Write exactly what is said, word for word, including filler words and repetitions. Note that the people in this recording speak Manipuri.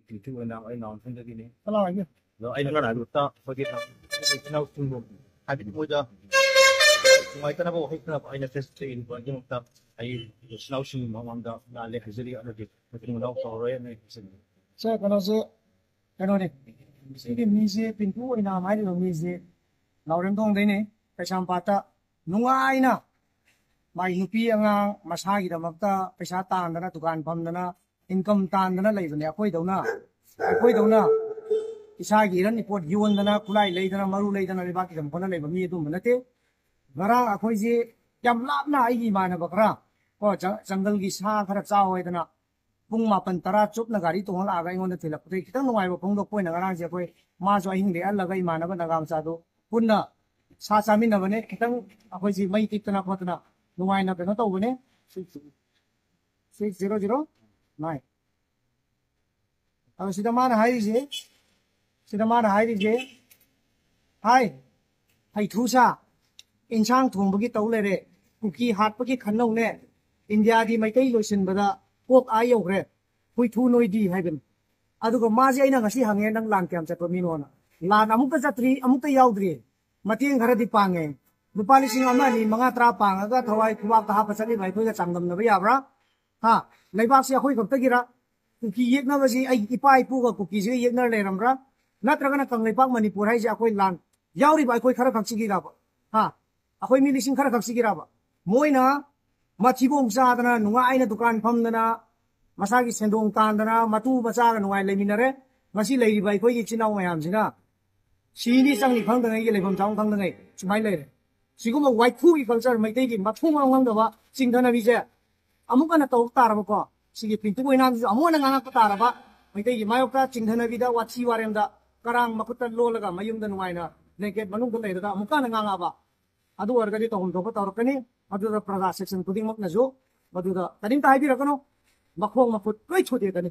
ꯄꯤꯟꯇꯨ ꯑꯣꯏꯅ ꯑꯩ ꯅꯥꯎꯟꯊꯪꯗꯒꯤꯅꯤ꯫ ꯀꯅꯥ ꯑꯣꯏꯒꯦ? ꯑꯗꯣ ꯑꯩꯅ ꯉꯔꯥꯡ ꯑꯌꯨꯛꯇ ꯑꯩꯈꯣꯏꯒꯤ ꯏꯅꯥꯎꯁꯤꯡꯕꯨ, ꯍꯥꯏꯕꯗꯤ ꯃꯣꯏꯗ ꯅꯨꯡꯉꯥꯏꯇꯅꯕ ꯋꯥꯍꯩ ꯈꯔ ꯑꯩꯅ ꯇꯦꯁ ꯇꯧꯏꯕꯒꯤꯗꯃꯛꯇ ꯑꯩ ꯏꯆꯤꯟ ꯏꯅꯥꯎꯁꯤꯡꯒꯤ ꯃꯃꯥꯡꯗ ꯂꯥꯜꯂꯦ ꯍꯥꯏꯖꯔꯤ꯫ ꯑꯃꯗꯤ ꯃꯇꯨꯡ ꯃꯅꯥꯎ ꯇꯧꯔꯔꯣꯏ ꯍꯥꯏꯅ ꯑꯩ ꯍꯥꯏꯖꯅꯤꯡꯉꯤ꯫ ꯁꯦ, ꯀꯩꯅꯣꯁꯦ, ꯀꯩꯅꯣꯅꯦ, ꯁꯤꯒꯤ ꯃꯤꯁꯦ, ꯄꯤꯟꯇꯨ ꯑꯣꯏꯅꯥꯝ ꯍꯥꯏꯔꯤꯕ ꯃꯤꯁꯦ ꯅꯥꯎꯔꯦꯝꯊꯣꯡꯗꯩꯅꯦ, ꯀꯩꯁꯥꯝꯄꯥꯠꯇ ꯅꯨꯡꯉꯥꯏꯅ ꯃꯥꯏ ꯅꯨꯄꯤ ꯑꯉꯥꯡ ꯃꯁꯥꯒꯤꯗꯃꯛꯇ ꯄꯩꯁꯥ ꯇꯥꯟꯗꯅ, ꯗꯨꯀꯥꯟ ꯐꯝꯗꯅ, ꯏꯟꯀꯝ ꯇꯥꯟꯗꯅ ꯂꯩꯕꯅꯦ꯫ ꯑꯩꯈꯣꯏꯗꯧꯅ, ꯑꯩꯈꯣꯏꯗꯧꯅ ꯏꯁꯥꯒꯤ ꯏꯔꯟ ꯏꯄꯣꯠ ꯌꯣꯟꯗꯅ, ꯈꯨꯠꯂꯥꯏ ꯂꯩꯗꯅ, ꯃꯔꯨ ꯂꯩꯗꯅ ꯂꯩꯕꯥꯛꯀꯤꯗꯃꯛ ꯍꯣꯠꯅ ꯂꯩꯕ ꯃꯤ ꯑꯗꯨꯝꯕ ꯅꯠꯇꯦ꯫ ꯉꯔꯥꯡ ꯑꯩꯈꯣꯏꯁꯦ ꯌꯥꯝ ꯂꯥꯞꯅ, ꯑꯩꯒꯤ ꯏꯃꯥꯟꯅꯕ ꯈꯔ ꯀꯣ, ꯖ- ꯖꯪꯒꯜꯒꯤ ꯁꯥ ꯈꯔ ꯆꯥꯎ ꯍꯥꯏꯗꯅ ꯄꯨꯡ ꯃꯥꯄꯟ ꯇꯔꯥ ꯆꯨꯞꯅ ꯒꯥꯔꯤ ꯇꯣꯡꯍꯜꯂꯛꯑꯒ ꯑꯩꯉꯣꯟꯗ ꯊꯤꯜꯂꯛꯄꯗꯒꯤ ꯈꯤꯇꯪ ꯅꯨꯡꯉꯥꯏꯕ ꯐꯣꯡꯗꯣꯛꯄ ꯑꯣꯏꯅ ꯉꯔꯥꯡꯁꯦ ꯑꯩꯈꯣꯏ, ꯃꯥꯁꯨ ꯑꯍꯤꯡ ꯂꯦꯛꯍꯜꯂꯒ ꯏꯃꯥꯟꯅꯕ ꯅꯥꯒꯥ ꯃꯆꯥꯗꯨ ꯄꯨꯟꯅ ꯁꯥ ꯆꯥꯃꯤꯟꯅꯕꯅꯦ꯫ ꯈꯤꯇꯪ ꯑꯩꯈꯣꯏꯁꯤ ꯃꯩ ꯇꯤꯛꯇꯅ ꯈꯣꯠꯇꯅ ꯅꯨꯡꯉꯥꯏꯅ ꯀꯩꯅꯣ ꯇꯧꯕꯅꯦ꯫ Six zero zero nine꯫ ꯑꯗꯣ ꯁꯤꯗ ꯃꯥꯅ ꯍꯥꯏꯔꯤꯁꯦ, ꯁꯤꯗ ꯃꯥꯅ ꯍꯥꯏꯔꯤꯁꯦ, ꯍꯥꯏ, ꯍꯩꯊꯨ ꯁꯥ, ꯏꯟꯁꯥꯡ ꯊꯣꯡꯕꯒꯤ ꯇꯧ ꯂꯩꯔꯦ, ꯀꯨꯀꯤ ꯍꯥꯠꯄꯒꯤ ꯈꯟꯅꯧꯅꯦ, ꯏꯟꯗꯤꯌꯥꯗꯤ ꯃꯩꯇꯩ ꯂꯣꯏꯁꯤꯟꯕꯗ ꯀꯣꯛ ꯑꯥ ꯌꯧꯈ꯭ꯔꯦ, ꯍꯨꯏꯊꯨ ꯅꯣꯏꯗꯤ ꯍꯥꯏꯕꯅꯤ꯫ ꯑꯗꯨꯒ ꯃꯥꯁꯦ ꯑꯩꯅ ꯉꯁꯤ ꯍꯪꯉꯦ, "ꯅꯪ ꯂꯥꯟ ꯀꯌꯥꯝ ꯆꯠꯄ ꯃꯤꯅꯣꯅ?" ꯂꯥꯟ ꯑꯃꯨꯛꯇ ꯆꯠꯇ꯭ꯔꯤ, ꯑꯃꯨꯛꯇ ꯌꯥꯎꯗ꯭ꯔꯤ꯫ ꯃꯇꯦꯡ ꯈꯔꯗꯤ ꯄꯥꯡꯉꯦ꯫ ꯂꯨꯄꯥ ꯂꯤꯁꯤꯡ ꯑꯃ, ꯑꯅꯤ, ꯃꯉꯥ, ꯇꯔꯥ ꯄꯥꯡꯉꯒ ꯊꯋꯥꯏ ꯈꯨꯕꯥꯛꯇ ꯍꯥꯞꯄ ꯆꯠꯂꯤꯕ ꯑꯩꯈꯣꯏꯒ ꯆꯥꯡꯗꯝꯅꯕ ꯌꯥꯕ꯭ꯔꯥ? ꯍꯥ? ꯂꯩꯕꯥꯛꯁꯤ ꯑꯩꯈꯣꯏ ꯈꯛꯇꯒꯤꯔ? ꯀꯨꯀꯤ ꯌꯦꯛꯅꯕꯁꯤ ꯑꯩꯒꯤ ꯏꯄꯥ ꯏꯄꯨꯒ ꯀꯨꯀꯤꯁꯤꯒ ꯌꯦꯛꯅꯔ ꯂꯩꯔꯝꯕ꯭ꯔꯥ? ꯅꯠꯇ꯭ꯔꯒꯅ ꯀꯪꯂꯩꯄꯥꯛ ꯃꯅꯤꯄꯨꯔ ꯍꯥꯏꯁꯦ ꯑꯩꯈꯣꯏ ꯂꯥꯟ ꯌꯥꯎꯔꯤꯕ ꯑꯩꯈꯣꯏ ꯈꯔ ꯈꯛꯁꯤꯒꯤꯔꯕ? ꯍꯥ? ꯑꯩꯈꯣꯏ ꯃꯤ ꯂꯤꯁꯤꯡ ꯈꯔ ꯈꯛꯁꯤꯒꯤꯔꯕ? ꯃꯣꯏꯅ ꯃꯊꯤꯕꯣꯡ ꯆꯥꯗꯅ, ꯅꯨꯡꯉꯥꯏꯅ ꯗꯨꯀꯥꯟ ꯐꯝꯗꯅ, ꯃꯁꯥꯒꯤ ꯁꯦꯟꯗꯣꯡ ꯇꯥꯟꯗꯅ, ꯃꯇꯨ ꯃꯆꯥꯒ ꯅꯨꯡꯉꯥꯏ ꯂꯩꯃꯤꯟꯅꯔꯦ꯫ ꯉꯁꯤ ꯂꯩꯔꯤꯕ ꯑꯩꯈꯣꯏꯒꯤ ꯏꯆꯤꯟ ꯏꯅꯥꯎ ꯃꯌꯥꯝꯁꯤꯅ ꯁꯤꯅꯤ ꯆꯪꯅꯤ ꯈꯪꯗꯉꯩꯒꯤ ꯂꯩꯐꯝ ꯆꯥꯐꯝ ꯈꯪꯗꯉꯩ ꯁꯨꯃꯥꯏꯅ ꯂꯩꯔꯦ꯫ ꯁꯤꯒꯨꯝꯕ ꯋꯥꯏꯈꯨꯒꯤ ꯀꯜꯆꯔ, ꯃꯩꯇꯩꯒꯤ ꯃꯊꯣꯡ ꯃꯔꯝ ꯈꯪꯗꯕ ꯆꯤꯡꯊꯅꯕꯤꯁꯦ ꯑꯃꯨꯛ ꯍꯟꯅ ꯇꯧꯔꯛ ꯇꯥꯔꯕꯀꯣ, ꯁꯤꯒꯤ ꯄꯤꯟꯇꯨ ꯑꯣꯏꯅꯥꯝꯁꯤꯁꯨ ꯑꯃꯨꯛ ꯍꯟꯅ ꯉꯥꯡꯉꯛꯄ ꯇꯥꯔꯕ, ꯃꯩꯇꯩꯒꯤ ꯃꯥꯌꯣꯛꯇ ꯆꯤꯡꯊꯅꯕꯤꯗ, ꯋꯥꯊꯤ ꯋꯥꯔꯦꯝꯗ, ꯀꯔꯥꯡ ꯃꯈꯨꯠꯇ ꯂꯣꯜꯂꯒ ꯃꯌꯨꯝꯗ ꯅꯨꯡꯉꯥꯏꯅ ꯕ꯭ꯂꯦꯡꯀꯦꯠ ꯃꯅꯨꯡꯗ ꯂꯩꯔꯒ ꯑꯃꯨꯛꯀ ꯍꯟꯅ ꯉꯥꯡꯉꯛꯑꯕ, ꯑꯗꯨ ꯑꯣꯏꯔꯒꯗꯤ ꯇꯧꯐꯝ ꯊꯣꯛꯄ ꯇꯧꯔꯛꯀꯅꯤ꯫ ꯃꯗꯨꯗ ꯄ꯭ꯔꯖꯥ ꯁꯦꯛꯁꯟ ꯈꯨꯗꯤꯡꯃꯛꯅꯁꯨ ꯃꯗꯨꯗ ꯀꯔꯤꯝꯇ ꯍꯥꯏꯕꯤꯔꯛꯀꯅꯨ, ꯃꯈꯣꯡ ꯃꯈꯨꯠ ꯂꯣꯏ ꯊꯨꯗꯦꯛꯀꯅꯤ꯫